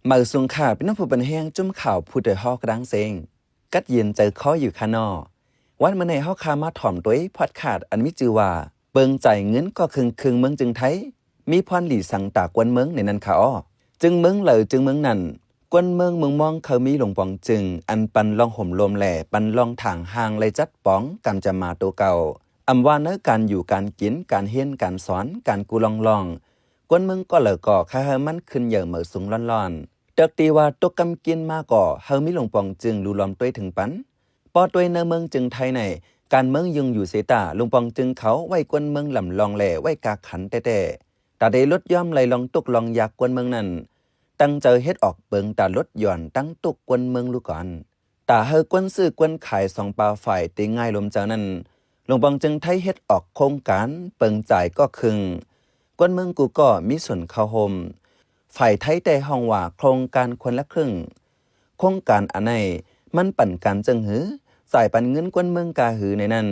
ເໝີສູງຄ່ະ ພີ່ນ້ອງຜູ້ເປັນແຮງ ຈຸ້ມຂ່າວຜູ້ເຕີຮອກກະດັງເຊງ ກັດເຢັນໃຈຄໍຢູ່ຄ່ະເນາະ. ວັນມື້ນີ້ເຮົາຄ່ະມາຖອມໂດຍພອດຄາສອັນມີຊື່ວ່າ ເປີງຈ່າຍເງິນກໍຄຶ່ງໆ ເມືອງຈຶ່ງໄທ ມີພອນດີສັງຕາກວນເມືອງໃນນັ້ນຄ່ະອໍ. ຈຶ່ງເມືອງໃດຈຶ່ງເມືອງນັ້ນ ກວນເມືອງມຸງມອງເຂົາມີລົງປອງຈຶ່ງ ອັນປັນລ່ອງໂຮມລົມ ແລະ ປັນລ່ອງຖາງຫ່າງ ແລະ ຈັດປອງກຳຈຳມາໂຕເກົ່າ. ອຳວ່າໃນການຢູ່ການກິນ ການຮຽນການສອນ ການກູ້ລ່ອງໆ ກວນເມືອງກໍເລີຍກໍຄ່າເຮົາມັນຂຶ້ນເຢີເໝີສູງລ້ອນໆ. ເຕີກຕີວ່າຕົກກຳກິນມາກໍເຮົາມີລົງປອງຈຶ່ງຫຼູຫຼອມຕົວເອງເຖິງປັນ. ເພາະຕົວເອງໃນເມືອງຈຶ່ງໄທໃນ ການເມືອງຍືນຢູ່ເສຍຕາ ລົງປອງຈຶ່ງເຂົາໄວ້ກວນເມືອງລຳລອງ ແລະ ໄວ້ກາກຂັນແຕ່ໆ. ຕາເດລົດຍ້ອມໄລ່ລອງຕຸກລອງຢາກກວນເມືອງນັ້ນ ຕັ້ງໃຈເຮັດອອກເປີງຕາລົດຍ້ອນຕັ້ງຕຸກກວນເມືອງລູກກ່ອນ. ຕາເຮົາກວນຊື້ກວນຂາຍສອງປາຝ່າຍເຕງ່າຍລົມເຈົ້ານັ້ນ ລົງປອງຈຶ່ງໄທເຮັດອອກໂຄງການເປີງຈ່າຍກໍຄຶ່ງ ກວນເມືອງກູກໍມີສ່ວນເຂົ້າຮ່ວມ. ຝ່າຍໄທແຕ່ຮ້ອງວ່າໂຄງການຄົນລະຄຶ່ງ. ໂຄງການອັນໃດ ມັນປັນການເຊິ່ງຫື ຈ່າຍປັນເງິນກວນເມືອງກາຫືໃນນັ້ນ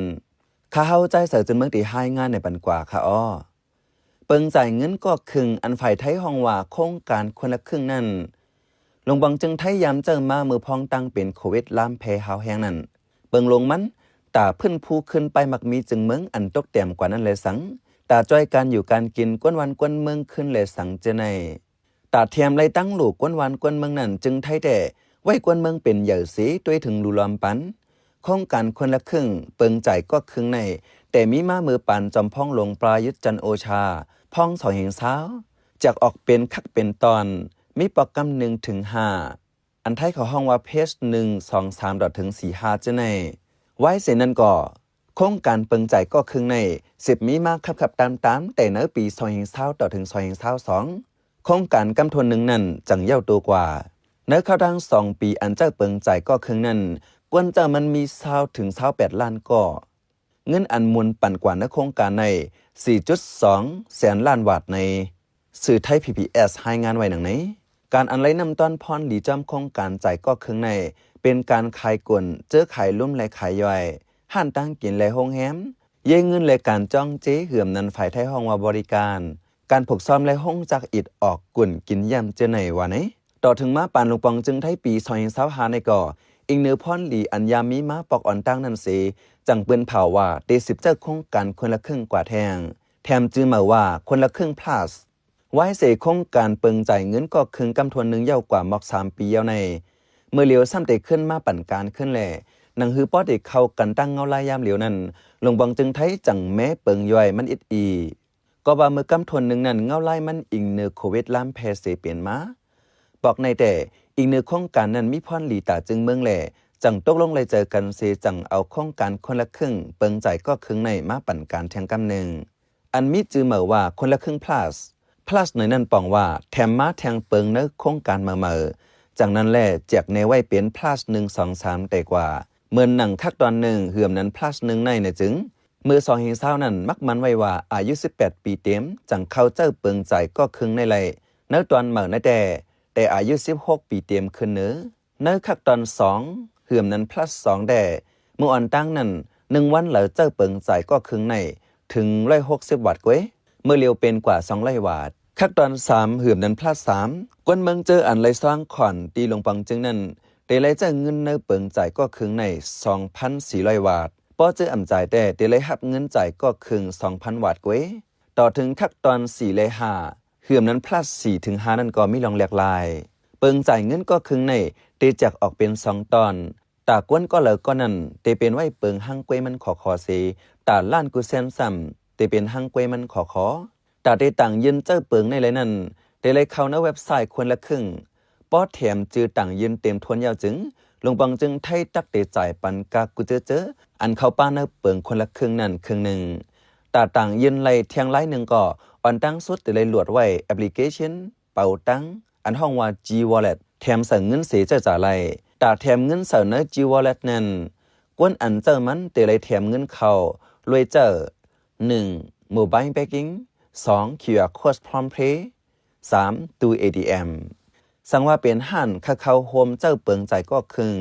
ຂ້າເຮົາຈ່າຍເສີຈົນເມືອງຕີຮາຍງານໃນປັນກວ່າຄ່ະອໍ. ເປີງຈ່າຍເງິນກໍຄຶ່ງ ອັນຝ່າຍໄທຮ້ອງວ່າໂຄງການຄົນລະຄຶ່ງນັ້ນ ລົງບອງຈຶ່ງໄທຍາມເຈົ້າມາເມື່ອພ້ອງຕັ້ງເປັນໂຄວິດລາມແຜ່ຮາວແຮງນັ້ນ ເບິ່ງລົງມັນ ຕາພື້ນພູຂຶ້ນໄປມັກມີຈຶ່ງເມືອງອັນຕົກແຕ້ມກວ່ານັ້ນແລສັງ ຕາຈ່ອຍການຢູ່ການກິນກວນວັນກວນເມືອງຂຶ້ນແລສັງເຈ້ໃນ ຕາແຖມໄລ່ຕັ້ງຫຼູກວນວັນກວນເມືອງນັ້ນຈຶ່ງໄທແຕ່ ໄວ້ກວນເມືອງເປັນໃຫຍ່ເສ ຕົວເອງເຖິງຫຼູຫຼອມປັນ. ໂຄງການຄົນລະຄຶ່ງ ເປີງຈ່າຍກໍຄຶ່ງໃນ ແຕ່ມີມາເມື່ອປານຈອມພອງຫຼວງປະຍຸດຈັນໂອຊາ ພອງສອງເຮງຊາວ ຈາກອອກເປັນຄັກເປັນຕອນ ມີປອກກຳໜຶ່ງເຖິງຫ້າ ອັນໄທເຂົາຮ້ອງວ່າ ເພຈ ໜຶ່ງ ສອງ ສາມ ດອດເຖິງ ສີ່ ຫ້າ ເຈ້ໃນ. ໄວ້ເສນັ້ນກໍ ໂຄງການເປີງຈ່າຍກໍຄຶ່ງໃນ ສືບມີມາຂັບໆຕາມໆ ແຕ່ໃນປີສອງເຮງຊາວຕໍ່ເຖິງສອງເຮງຊາວສອງ ໂຄງການກຳທົນໜຶ່ງນັ້ນຈັ່ງເຍົາໂຕກວ່າ. ໃນຄາວທາງສອງປີອັນເຈົ້າເປີງຈ່າຍກໍຄຶ່ງນັ້ນ ກວນເຈົ້າມັນມີຊາວເຖິງຊາວແປດລ້ານກໍ. ເງິນອັນໝູນປັ່ນກວ່າໃນໂຄງການໃນ ສີ່ຈຸດສອງ ແສນລ້ານວາດໃນ ສື່ໄທ ພີພີເອສ ລາຍງານໄວ້ດັ່ງໃນ. ການອັນໄລ່ນ້ຳຕ້ອນພອນດີຈອມໂຄງການຈ່າຍກໍຄຶ່ງໃນ ເປັນການຂາຍກົນ ເຈີຂາຍລຸ່ມ ແລະ ຂາຍຍ່ອຍ ຮ້ານຕ່າງກິນ ແລະ ໂຮງແຮມ ເຢເງິນ ແລະ ການຈອງເຈ ເຫືອມນັ້ນຝ່າຍໄທຮ້ອງວ່າບໍລິການ ການຜູກຊ້ອມ ແລະ ໂຮງຈັກອິດອອກກຸນກິນຢ້ຳເຈ້ໃນວ່າໃນ. ຕໍ່ເຖິງມາປານລົງປອງຈຶ່ງໄທປີສອງເຮງຊາວຫ້າໃນກໍ ອີງເໜີພອນດີອັນຍາມມີມາປອກອອນຕ່າງນັ້ນເສ ຈັ່ງປືນເຜົາວ່າເຕສິບເຈົ້າໂຄງການຄົນລະຄຶ່ງກວ່າແທ່ງ ແຖມຈື່ໃໝ່ວ່າຄົນລະຄຶ່ງພລັສ. ໄວ້ເສໂຄງການເປິງຈ່າຍເງິນກໍຄຶ່ງກຳທວນໜຶ່ງເຍົາກວ່າໝອກສາມປີແລ້ວໃນ ເມື່ອຫຼຽວຊ້ຳເຕຂຶ້ນມາປັນການຂຶ້ນແລ ໜັງຮືປ້ອເຕເຂົ້າກັນຕັ້ງເງົາລາຍຍາມຫຼຽວນັ້ນ ລົງບອງຈຶ່ງໄທຈັ່ງແມ້ເປິງຍ່ອຍມັນອິດອີ ກໍວ່າເມື່ອກຳທວນໜຶ່ງນັ້ນເງົາລາຍມັນອີງເໜີໂຄວິດລາມແຜ່ເສເປັນມາ ບອກໃນແຕ່ ອີງເໜີໂຄງການນັ້ນມີພອນດີຕາຈຶ່ງເມືອງແລ ຈັ່ງຕົກລົງໄລ່ເຈີກັນເສ ຈັ່ງເອົາໂຄງການຄົນລະຄຶ່ງ ເປິງຈ່າຍກໍຄຶ່ງໃນມາປັນການແທ່ງກຳໜຶ່ງ ອັນມີຈື່ໃໝ່ວ່າຄົນລະຄຶ່ງພລັສ. ພລັສໃນນັ້ນປອງວ່າແຖມມາແທ່ງເປິງໃນໂຄງການໃໝ່ໆ ຈັ່ງນັ້ນແລ ແຈກແນໄວ້ເປັນພລັສໜຶ່ງ ສອງ ສາມ ແຕ່ກວ່າ ເໝືອນໜັງຄັກຕອນໜຶ່ງ ເຫືອມນັ້ນພລັສໜຶ່ງໃນ ໃນຈຶ່ງ ເມື່ອສອງເຮງຊາວນັ້ນ ມັກໝັ້ນໄວ້ວ່າອາຍຸສິບແປດປີເຕັມ ຈັ່ງເຂົ້າເຈົ້າເປິງຈ່າຍກໍຄຶ່ງໃນໄລ່ ໃນຕອນເໝີໃນແຕ່ ແຕ່ອາຍຸສິບຫົກປີເຕັມຂຶ້ນເນີ ໃນຄັກຕອນສອງ ເຫືອມນັ້ນພລັສສອງແດ່ ເມື່ອອອນຕັ້ງນັ້ນ ໜຶ່ງວັນເລີເຈົ້າເປິງຈ່າຍກໍຄຶ່ງໃນ ເຖິງຮ້ອຍຫົກສິບວາດກວ່າ ເມື່ອຫຼຽວເປັນກວ່າສອງຮ້ອຍວາດ ຄັກຕອນສາມ ເຫືອມນັ້ນພລັສສາມ ກວນເມືອງເຈີອັນໄລ່ຊ່ອງຂອນ ທີ່ລົງປອງຈຶ່ງນັ້ນ ເຕໄລ່ເຈົ້າເງິນໃນເປິງຈ່າຍກໍຄຶ່ງໃນ ສອງພັນສີ່ຮ້ອຍວາດ ພໍເຈີອຳຈ່າຍແຕ່ ເຕໄລ່ຮັບເງິນຈ່າຍກໍຄຶ່ງ ສອງພັນວາດກວ່າ ຕໍ່ເຖິງຄັກຕອນສີ່ແລະຫ້າ ເຫືອມນັ້ນພລັສສີ່ເຖິງຫ້ານັ້ນກໍມີລອງແຫຼກຫຼາຍ ເປິງຈ່າຍເງິນກໍຄຶ່ງໃນ ເຕແຈກອອກເປັນສອງຕອນ ຕາກວນກໍເລີກໍນັ້ນ ເຕເປັນໄວ້ເປິງຮັງກວຍມັນຂໍຂໍເສ ຕາລ້ານກຸແສນຊ້ຳ ເຕເປັນຮັງກວຍມັນຂໍຂໍ ຕາເຕຕ່າງຍື່ນເຈົ້າເປິງໃນໄລ່ນັ້ນ ເຕໄລ່ເຂົ້າໃນເວັບໄຊຄວນລະຄຶ່ງ ພໍແຖມຈື່ຕ່າງຍື່ນເຕັມຖ້ວນແລ້ວຈຶ່ງ ລົງປອງຈຶ່ງໄທຕັກເຕຈ່າຍປັນກາກກຸເຈີເຈີ ອັນເຂົ້າປະໃນເປິງຄົນລະຄຶ່ງນັ້ນຄຶ່ງໜຶ່ງ ຕາຕ່າງຍື່ນໄລ່ແທ່ງລາຍໜຶ່ງກໍ ອອນຕັ້ງສຸດເຕໄລ່ຫຼວດໄວ້ແອັບພລິເຄຊັນ ເປົາຕັງ ອັນຮ້ອງວ່າ ຈີວໍເລັດ ແຖມໃສ່ເງິນເສເຈົ້າຈ່າຍໄລ່ ຕາແຖມເງິນໃສ່ໃນຈີວໍເລັດນັ້ນ ກວນອັນເຈົ້າມັນເຕໄລ່ແຖມເງິນເຂົ້າ ລວຍເຈົ້າ ໜຶ່ງ ໂມບາຍແບັງກິ້ງ ສອງ ຄິວອາໂຄດພຣອມເພ ສາມ ຕູ້ເອທີເອັມ ສັງວ່າເປັນຮ້ານຄ່າເຂົ້າໂຮມເຈົ້າເປິງຈ່າຍກໍຄຶ່ງ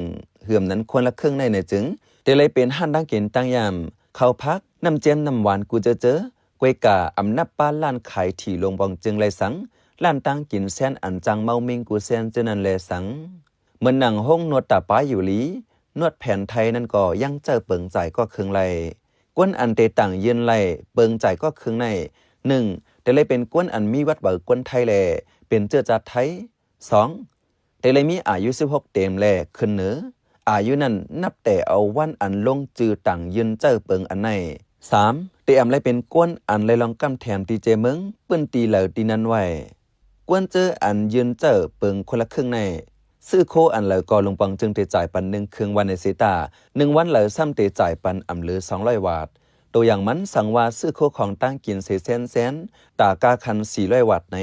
ເຫືອມນັ້ນຄົນລະຄຶ່ງໃນ ໃນຈຶ່ງ ເຕໄລ່ເປັນຮ້ານຕ່າງກິນຕ່າງຢາມ ເຂົ້າຜັກ ນ້ຳເຈມ ນ້ຳຫວານ ກູເຈີເຈີ ກວຍກາ ອຳນັບປານຮ້ານຂາຍທີ່ລົງບອງຈຶ່ງໄລ່ສັງ ຮ້ານຕາງກິນແຊນອັນຈັ່ງເມົາເມັງກູແຊນເຈີນັ້ນແລສັງ. ເໝືອນໜັງໂຮງນວດຕາປາຢູ່ຫຼີ, ນວດແຜນໄທນັ້ນກໍຍັງໃຊ້ເປິງຈ່າຍກອກເຄິ່ງໄດ້. ກວນອັນເຕຕ່າງຍື່ນໄດ້ເປິງຈ່າຍກອກເຄິ່ງໃນ, ໜຶ່ງ ເຕໄດ້ເປັນກວນອັນມີວັດເບົາກວນໄທ ແລະ ເປັນເຊື້ອຊາດໄທ. ສອງ ເຕໄດ້ມີອາຍຸສິບຫົກເຕັມ ແລະ ຂຶ້ນເໜີ. ອາຍຸນັ້ນນັບແຕ່ເອົາວັນອັນລົງຈື່ຕາງຍື່ນໃຊ້ເປິງອັນໃນ. ສາມ ເຕອຳໄດ້ເປັນກວນອັນໄດ້ລອງກຳແຖມຕີເຈເມືອງ ປຶ້ນຕີເຫຼົ່າຕີນັ້ນໄວ້. ກວນເຈີອັນຍື່ນໃຊ້ເປິງຄົນລະເຄິ່ງໃນ, ຊື້ໂຄອັນເຫຼົ່າກໍ ລຸງປອງຈຶ່ງເຕຈ່າຍປັນໜຶ່ງເຄິ່ງວັນໃນເຊຕາ, ໜຶ່ງວັນເຫຼົ່າຊ້ຳເຕຈ່າຍປັນອຳເຫຼືອສອງຮ້ອຍບາດ. ໂຕຢ່າງມັນ, ສັງວ່າຊື້ໂຄຂອງຕາງກິນເສແສນແສນ, ຕາກາຄັນສີ່ຮ້ອຍບາດໃນ,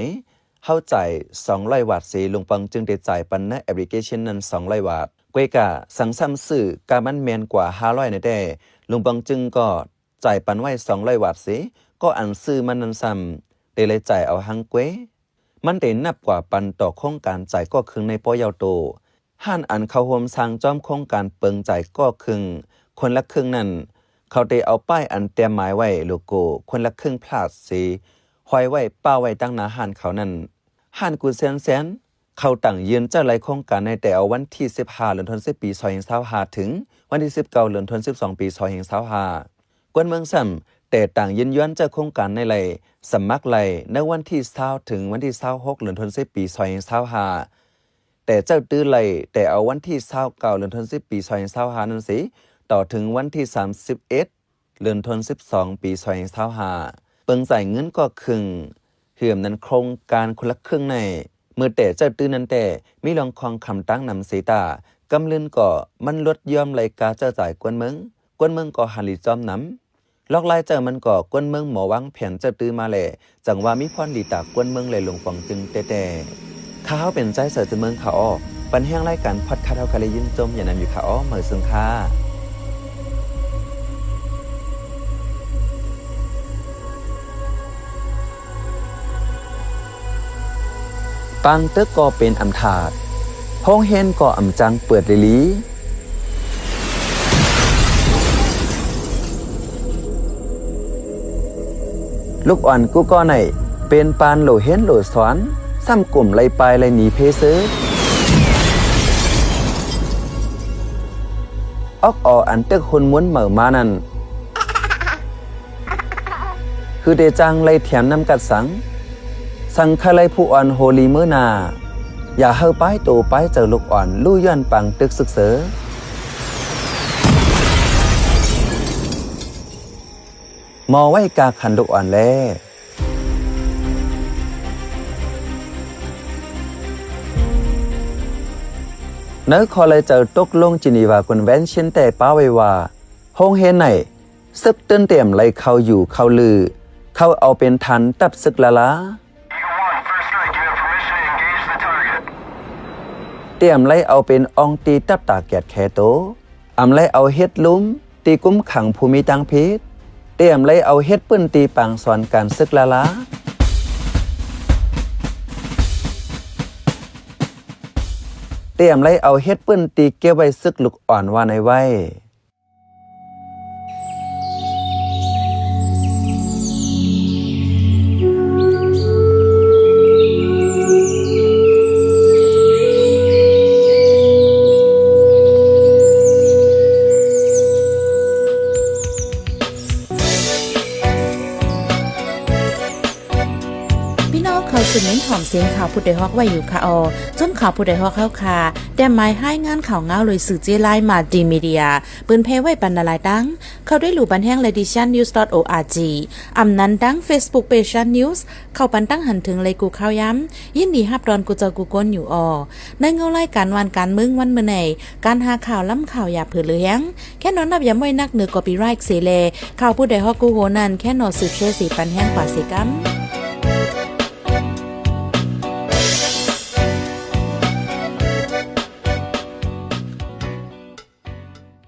ເຮົາຈ່າຍສອງຮ້ອຍບາດເສ, ລຸງປອງຈຶ່ງເຕຈ່າຍປັນໃນແອັບພລິເຄຊັນນັ້ນສອງຮ້ອຍບາດ. ກວຍກາ ສັງຊ້ຳຊື້ກາມັນແມ່ນກວ່າຫ້າຮ້ອຍໃນແຕ່, ລຸງປອງຈຶ່ງກໍ ຈ່າຍປັນໄວ້ສອງຮ້ອຍບາດເສ, ກໍອັນຊື້ມັນນັ້ນຊ້ຳ ເຕໄດ້ຈ່າຍເອົາຮັ່ງເກວ. ມັນເຕນັບກວ່າປັນຕໍ່ໂຄງການຈ່າຍກອກເຄິ່ງໃນປໍເຍົາໂຕ. ຮ້ານອັນເຂົ້າຮ່ວມສ້າງຈອມໂຄງການເປິງຈ່າຍກອກເຄິ່ງ ຄົນລະເຄິ່ງນັ້ນ, ເຂົາເຕເອົາປ້າຍອັນແຕ້ມໝາຍໄວ້ໂລໂກ້ຄົນລະເຄິ່ງພລັສເສ, ຫ້ອຍໄວ້ປະໄວ້ຕາງໜ້າຮ້ານເຂົານັ້ນ. ຮ້ານກູແຊນແຊນ ເຂົາຕັ້ງຍື່ນໃຊ້ລາຍໂຄງການໃນແຕ່ເອົາວັນທີສິບຫ້າ ເດືອນທັນວາ ປີສອງພັນຊາວຫ້າ ເຖິງວັນທີສິບເກົ້າ ເດືອນທັນວາ ປີສອງພັນຊາວຫ້າ. ກວນເມືອງຊ້ຳ ແຕ່ຕ່າງຍື່ນຍ້ອນໃຊ້ໂຄງການໃນໄລ່ສະໝັກໄລ່ໃນວັນທີຊາວ ເຖິງວັນທີຊາວຫົກ ເດືອນທັນວາ ປີສອງພັນຊາວຫ້າ. ແຕ່ເຈົ້າຕື້ໄລ່ແຕ່ເອົາວັນທີຊາວເກົ້າ ເດືອນທັນວາ ປີສອງພັນຊາວຫ້ານັ້ນເສ ຕໍ່ເຖິງວັນທີສາມສິບເອັດ ເດືອນທັນວາ ປີສອງພັນຊາວຫ້າ. ເປິງຈ່າຍເງິນກອກເຄິ່ງ ເຫື່ອມນັ້ນໂຄງການຄົນລະເຄິ່ງໃນ ເມື່ອແຕ່ເຈົ້າຕື້ນັ້ນແຕ່ ມີລອງຄອງຄຳຕາງນຳເສຕາ ກຳລຶນກໍມັນລົດຢ່ອມໄລ່ກາເຈົ້າຈ່າຍກວນເມືອງ, ກວນເມືອງກໍຫັນດີຈອມນຳ. ລອກລາຍເຈົ້າມັນກໍກວນເມືອງໝໍວາງແຜນເຈົ້າຕື້ມາແລ ຈັ່ງວ່າມີພອນດີຕາກວນເມືອງ ແລະ ຫຼວງປອງຈຶ່ງແຕ່ໆ. ຂ້າເຮົາເປັນໄຊເສີດເມືອງ ຂ້າອໍ ປັນແຮງລາຍການພອດຄາສເຮົາ ຂ້າໄດ້ຍິນຊົມຢ່າງນຳຢູ່ ຂ້າອໍ ເໝີເຊິ່ງຄ່າ. ປາງຕຶກກໍເປັນອຳທາດ, ໂຮງຮຽນກໍອຳຈັ່ງເປີດລີລີ. ລູກອ່ອນກູກໍໄນ ເປັນປານໂຫຼຮຽນໂຫຼສອນ, ຊ້ຳກຸ່ມໄລ່ປາຍໄລ່ໜີເພເຊີ. ອອກອໍອັນຕຶກຮຸນມຸນເໝີມານັ້ນ ຄືເດຈັ່ງໄລ່ຖຽມນຳກັດສັງ, ສັງຄະໄລຜູ້ອ່ອນໂຮລີເມີນາ, ຢ່າເຮົາປາຍໂຕປາຍເຈີລູກອ່ອນ ລູ້ຍ້ອນປາງຕຶກຊຶກເຊີ. ໝໍໄວ້ກາຂັນລູກອ່ອນແລ. ໃນຂໍ້ລາຍເຈີຕົກລົງຈີນີວາຄອນເວັນຊິນແຕ່ປ້າໄວ້ວ່າ ໂຮງຮຽນໃນ ເສິກຕື່ນຕຽມໄລ່ເຂົ້າຢູ່ເຂົ້າລື, ເຂົາເອົາເປັນຖານທັບເສິກລາລາ, ຕຽມໄລ່ເອົາເປັນອ່ອງຕີຕັບຕາແກດແຄໂຕ, ອຳໄລ່ເອົາເຮັດລຸ່ມ ຕີກຸມຂັງຜູ້ມີຕ່າງເພດ, ຕຽມໄລ່ເອົາເຮັດປືນຕີປາງສອນການເສິກລາລາ, ຕຽມໄລ່ເອົາເຮັດປືນຕີເກັບໄວ້ເສິກລູກອ່ອນວ່າໃນໄວ້. ພີ່ນ້ອງເຂົ້າສູ່ເມັນຫອມສຽງຂ່າວຜູ້ດອຍຮອກໄວ້ຢູ່ຄ່າອໍ. ຊົມຂ່າວຜູ້ດອຍຮອກເຮົາຄ່າ ແຕ້ມໝາຍຮາຍງານຂ່າວງາວໂດຍສື່ເຈ້ລາຍ Multimedia ເປີນແຜ່ໄວ້ປັນຫຼາຍໆຕັ້ງ. ເຂົ້າດ້ວຍຫຼູ່ບັນແຮງ Ladyshan News dot org ອຳນັ້ນທັງ Facebook Page Shan News ເຂົ້າປັນຕັ້ງຫັນເຖິງໄລກູ່ຂ່າວຍາມ. ຍິນດີຮັບຕ້ອນກູ່ເຈົ້າກູ່ຄົນຢູ່ອໍ. ໃນເງົາລາຍການຫວ່ານການເມືອງວັນມື້ໃນ ການຫາຂ່າວລ້ຳຂ່າວຢ່າເຜີເຫຼືອແຮງ ແຄ່ນອນນັບຢາມໄວ້ນັກເໜືອ copyright ເສແລ. ຂ່າວຜູ້ດອຍຮອກກູ່ໂຮນັ້ນ ແຄ່ນອນສືບແຊເສປັນແຮງກວ່າເສກຳ.